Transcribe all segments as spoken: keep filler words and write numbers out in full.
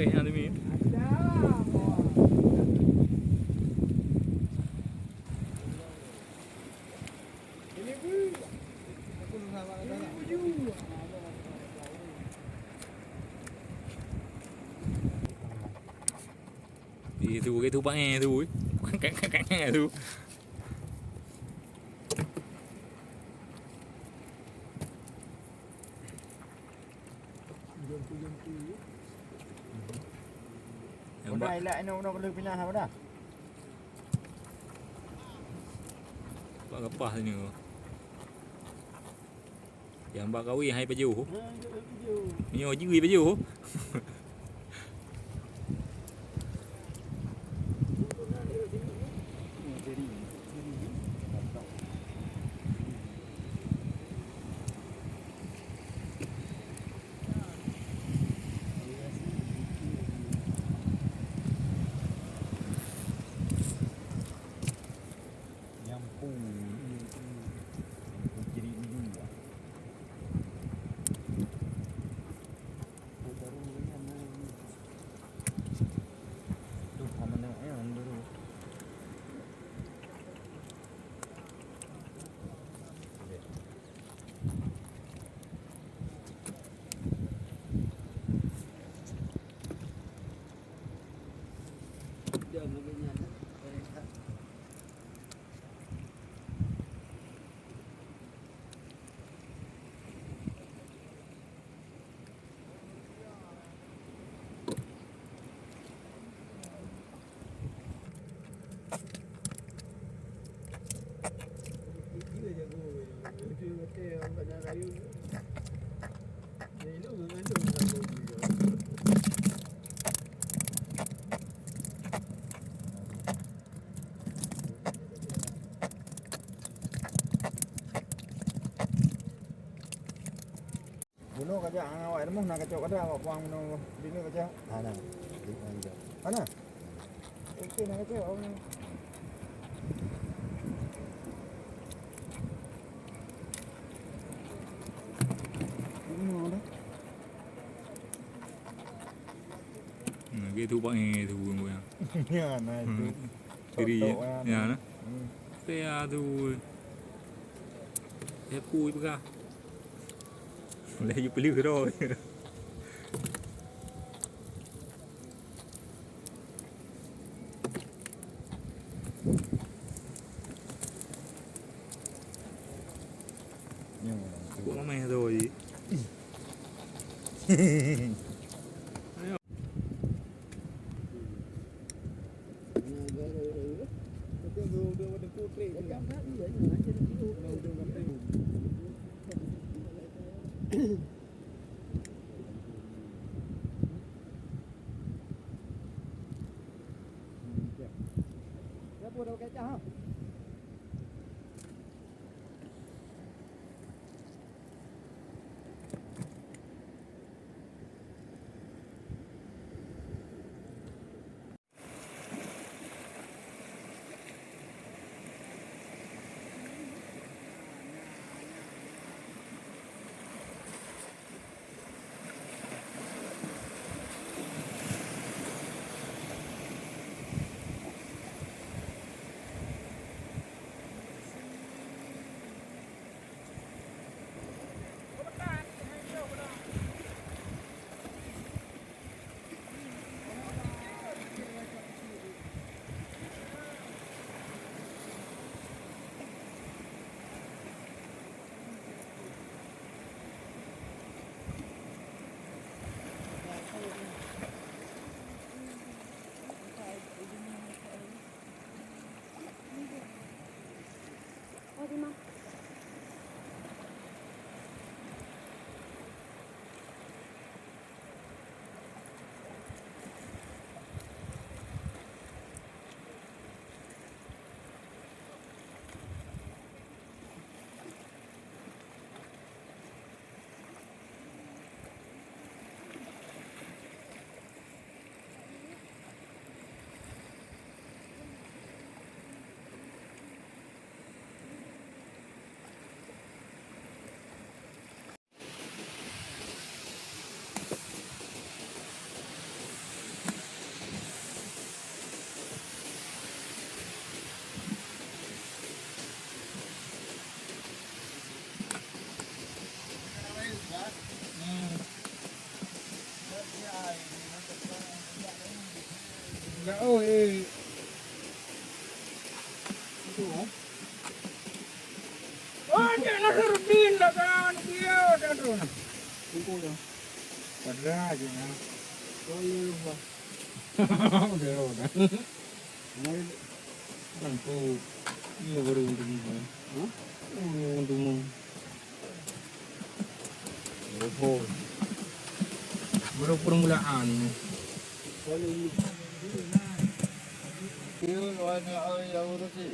Eh, ada mi. Itu, itu pakai tu. Tu. Yang bak, ilak inoe, inoe kena pinah apa dah? Bak gapah sini tu. Yang bak kawi hai pajoh. Nyoe jih pajoh. Nyampung. Nyampung kiri ujung. Bunoe ka jak ngon awak rumoh na kacok kada awak puang bunoe. Dini ka jak. Ha na. Di puang jak. Ha na. Okey na kacok awak. Bunoe dah. Hmm, gitu bak ni tu bunoe. Ya na itu. Hmm. Diri. Totok ya. Ya na. Hmm. Pea tu. Ya pui peugah. Laju peuleuh droe. Kok mamai tu, Ji? Nasruddin datang, dia datang. Tunggu ya. Pada aja ya. Oh iya lupa. Udah udah. Mari. Kan tu. Iya baru untuk ni. Hah? Baru untuk ni. Oh. Baru permulaan. Iya, warna yang udah sih.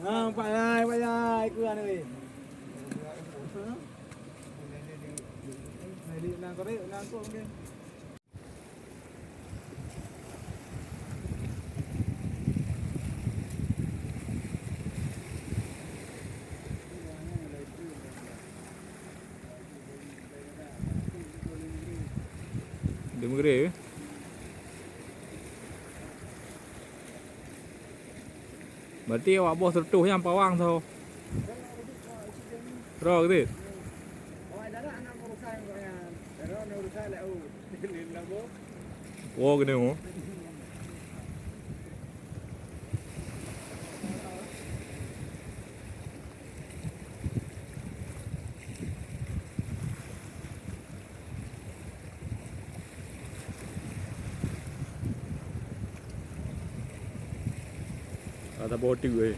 Nah, Pak Yai, Pak Yai, ikut anu ni. Nah, di nangkok, nangkok mungkin. Di Meugre. Berarti awak boh seratus nyang pawang tho. Roh geuh. Woe keunoe. Ka saboh teuk, eh.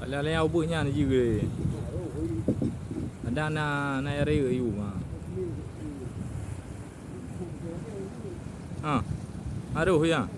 Alah-alah ubeuh nyan jih. Ada na, na area yu ma. Ha. Aduh ya.